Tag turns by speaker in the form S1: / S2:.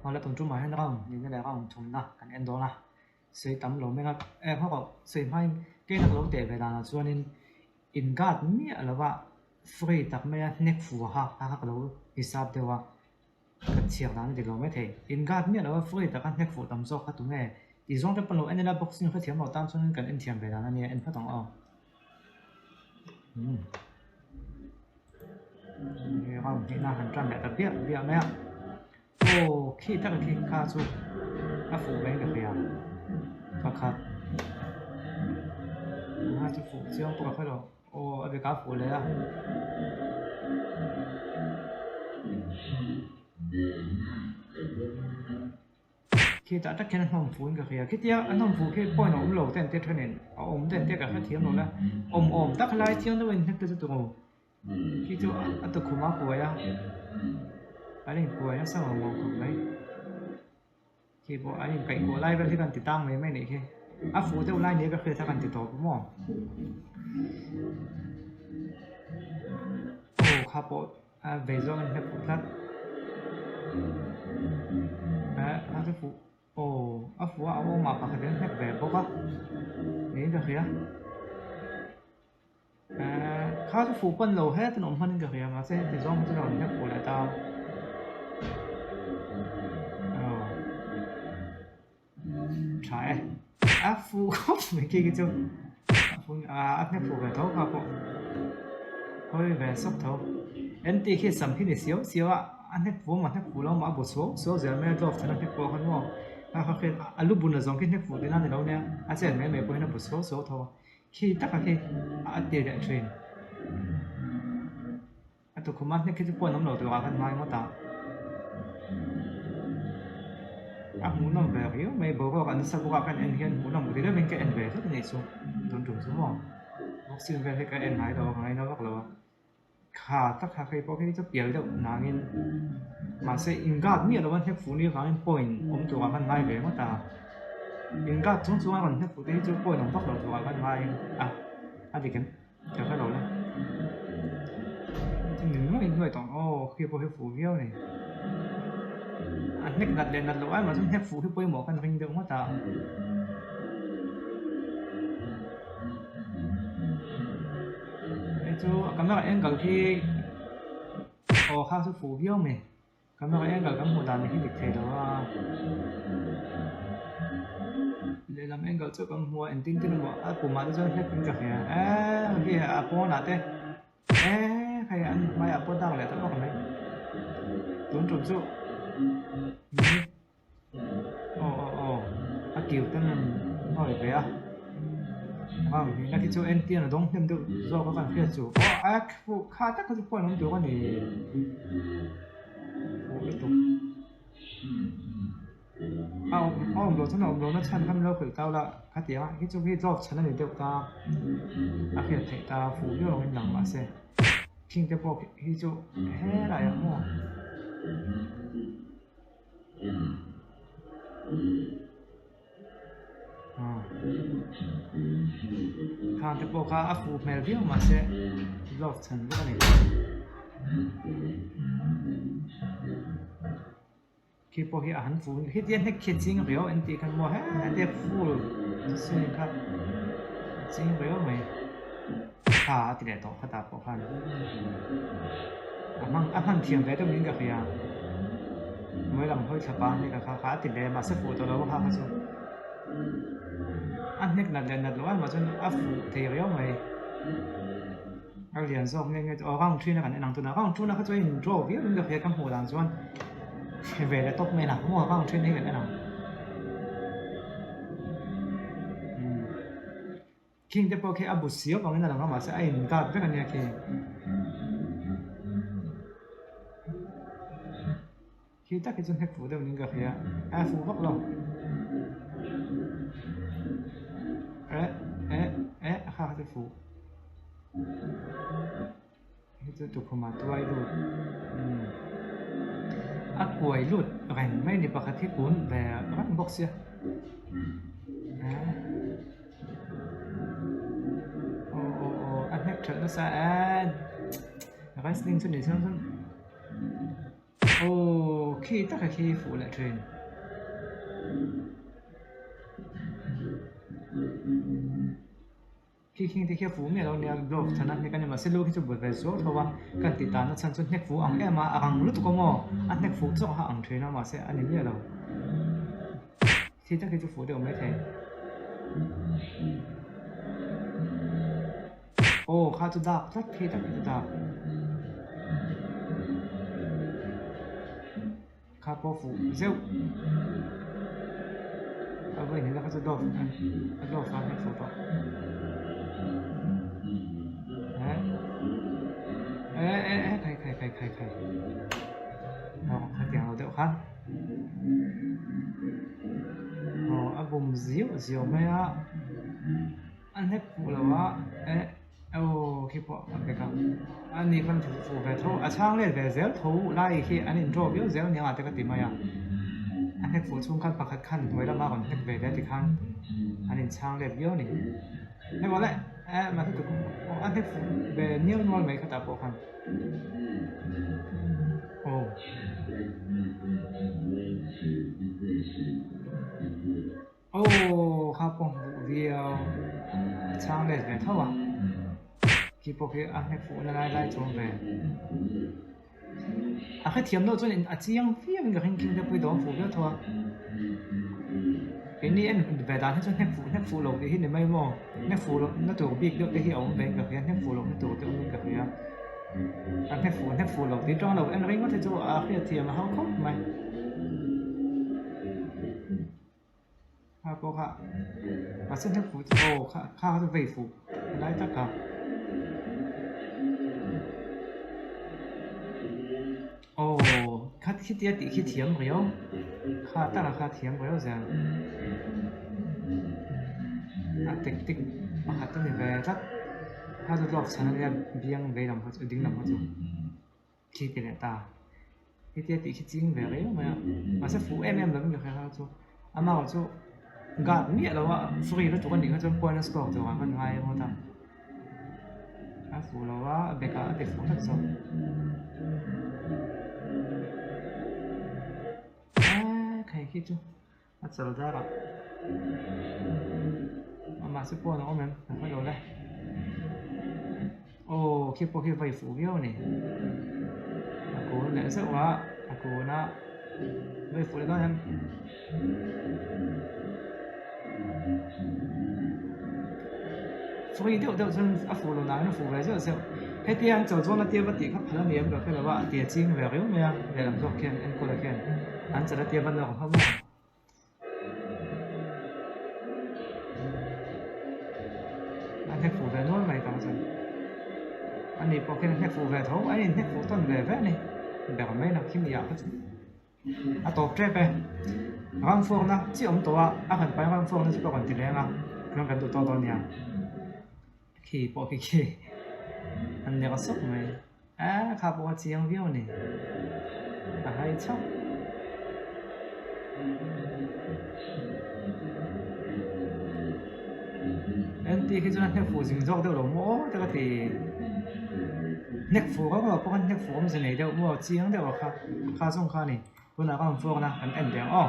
S1: Hmala tun tumah hian round nihna leh round thumna kan en dawn a, sawi tam lo meng a, eh hma pawh sawi hmain kei nak lo teh ve danah chuanin in guard miah lova free tak maia hnek fu ha kha ka lo hisap deuh a, ka chhiar dan a dik lo maithei. In guard miah lova free taka hnek fuh tam zawk kha tunge tih zawng te pawh lo en ila boxing hrethiam lo tan chuanin kan en thiam ve dan a nia en phawt ang aw. Round hnihna han tan leh ta biah biah mai a aw khi tak khi kha chu a fuh ve in ka hria pakhat a chu fuh chiang pawh ka hre lo aw a beka a fuh leh a. Khi tah tak khian a hnawm fuh in ka hria khitia a hnawm fuh khi point a awm lo te an tia thenin a awm te an tia ka hrethiam lo la awm awm tak lai chiang deuh a inhnek te chu tur aw khi chu a tukhum a kuai a an inkuai nasa ngawh ngawh khawp mai khi pawh an inkaih kuah lai vel hi kan ti tang mai mai a nih khi a fuh deuh lai nia ka hriat a kan ti tawp maw aw kha pawh. A vei zawng in hnek fuh tlat. Eh a chu fuh aw a fuh a a awm ah pakhat in a hnek ve bawk a niin ka hria eh kha chu fuh pawn lo het an awm hman in ka hria mahse heti zawng chu rawn hnek fuh leh ta aw tha e a fuh khawp mai khi khi chu a hnek fuh ve tho kha pawh hawi ve sawk tho en tih khi sam khi ni siau siau a a hnek fuh maw a hnek fuh lo maw a bu suau suau zel mai a glove chhan a hnek pawh khan maw a kha khi a lu bun a zawng khi hnek fuh tihna a ni lo nia a chet mai mai pawhin a bu suau suau tho a khi taka khi a ti leh thin. A tukhum a hnek hi chu pawn awm lo tur ah khan ngai ngawt a, a hmuhnawm ve riau mai boruak a nasa bawk a kan en hian hmuhnawm ka ti deuhin ka en ve tlat a nih chu tun tum chu maw boxing vel hi ka en ngai lo a ka ngaina vak lo a kha tak kha hei pawh hi chu pial deuh nangin mahse in guard miah lo a hnek fuh ni avangin point awm tur ah khan ngai ve ngawt a in guard chung chung a rawn hnek fuh te hi chu point awm vak lo tur ah khan ngai a a dik em. Ka hre lo le. Ni nuai nuai tawh ang aw khi pawh hi fuh viau a ni. A hnek nat leh nat loh ai mah chuan hnek fuh hi pawimawh khan ring deuh ngawt a. Hei chu a camera angle khi aw kha chu fuh viau mai. Camera angle kan hmuh dan hi dik thei lo a lehlam angle chu kan hmu a engtin tin emaw a pumah te chuan hlep in ka hria eee khi a pawnah te eee hei an hmaiah pawh dak leh ta vak mai tun tum chu aw aw aw a kiu te an nawi ve a round hnihna khi chu entir a dawng hnem deuh zawk a kan hriat chu aw a fuh kha tak kha chu pawh an awm tur a ni fuh lutuk a awm a awm loh chuan a awm lohna chhan kha min lo hrilh tau la khatiang a khi chu khi dawp chhan a ni deuh ta a hriat theih ta fuh viau angin lang mahse khing te pawh hi chu helai ah maw. Khang te pawh kha a fuh hmel viau mahse glove chhan vek a ni. Khi pawh hi a han fuh hetia hnek khi a ching riau an tih khan maw hetia full swing kha a ching riau mai tha a ti leh tawh khatah pawh khan a hmang a hman thiam ve deuh niin ka hria hnuai lam hawi thlapa hnek a kha kha a ti leh mahse fuh tawh lo a kha kha chu a hnek nat leh nat loh ai mah chuan a fuh thei riau mai a lian zawk nge nge chu aw round thin a kan en ang tunah round tuna kha chu a in draw viau in ka hria ka hmuh dan chuan chhe ve leh tawp mai lah maw round then hi kan en ang khing te pawh khi a bu siau vangin a lang a mahse a in guard vek a nia khi khi tak hi chu hnek fuh deuh niin ka hria a fuh vak lo eh eh eh a kha kha chu fuh. Hei chu tukhuma tuai lut umm a kuai lut reng mai ni pakhat hi kun ve reng bawk sia aw aw aw a hnek that nasa e wrestling chu ni chuan chuan. Aw khi taka khi fuh leh thin. Khi khing te khi a fuh miah lo nia glove thana hnek a ni mahse lu khi chu bul ve zuau tho a kan tih tan na chhan chu hnek fuh ang em a a rang lutuk a maw a hnek fuh zawk kha ang thin a mahse a ni miah lo khi tak hi chu fuh deuh maithei. Aw kha chu dak tlat khi tak hi chu dak. Kha pawh fuh zeuh. A vawi hnih na kha chu glove a glove kha a hnek fuh tawh. Eh eh eh khai khai khai khai khai. Aw khatiang lo deuh khan. Aw a bum ziau ziau mai a. A hnek fuh lo a eh aw khi pawh a bek a a ni khan fuh fuh ve tho a chhang let ve zel tho lai khi an in draw viau zel aniang ah te ka ti mai a a hnek fuh chhung khan pakhat khan hnuai lama rawn hnek ve hle tikhan an in chhang let viau a ni hei mawle eh mahse tuk a hnek fuh ve niau nual mai khatah pawh khan aw. Aw kha pawh hmuh viau a chhang let ve tho a khi pawh khi a hnek fuh na lai lai chu awm ve a hrethiam deuh chuan a chiang viau in ka ring khing te pawh hi dawm fuh viau tho a keini en ve dan hi chuan hnek fuh hnek fuh loh tih hi ni mai maw hnek fuh loh na tur bik deuh te hi a awm ve in ka hria hnek fuh loh na tur te awm in ka hria a hnek fuh hnek fuh loh tih tang lo en ringawt hi chu a hriatthiam a har khawp mai. Kha pawh kha mahse hnek fuh chu aw kha kha chu vei fuh helai tak kha aw kha khitia tih khi thiam riau kha taka kha thiam riau zel a tactic pakhat a ni ve tlat kha chu lawk chhan ania biang vei lam kha chu ding lam kha chu. Khi ti leh ta. Hetia tih khi ching ve reng mai a. Mahse fuh em em lovin ka hria kha chu. Amah chu guard miah lo a free lutuk a nih kha chuan point a score tur ah khan ngai ngawt a. A fuh lo a, a bek ah a ti fuh tlat zawk. Eee khai khi chu a chal dar ah amah chu pawn a awm em ka hre lo le aw khi pawh khi vai fuh viau a ni a kun leh zeuh a a kun a vai fuh leh dawn em free deuh deuh chuan a fuh loh dan in a fuh ve zeuh zeuh hetia an chal zawn a tia va tih kha phal a ni em ka hre lo a a tia ching ve riau mai a lehlam zawk khian enkawl a khian an chal a tia va nawr hlawm a. A hnek fuh ve nual mai tang chuan a ni pawh khian a hnek fuh ve tho a inhnek fuh tawn ve ve a ni ber mai na khim iah kha chu a tawp tep e ram fuakna chi awm tawh a a han pai ram fuakna chu ka rawn ti leng a chuan kan duh tawk dawn nia khi pawh khi khi an ner sawk mai. A kha pawh a chiang viau a ni. A hai chauh. NT khi chuan a hnek fuh zing zawk deuh lo maw aw te ka ti. Hnek fuh rauh rauh pawh khan hnek fuh awmze nei deuh maw chiang deuh a kha kha zawng kha a ni. Tunah ka rawn fuak na kan en ve ang aw.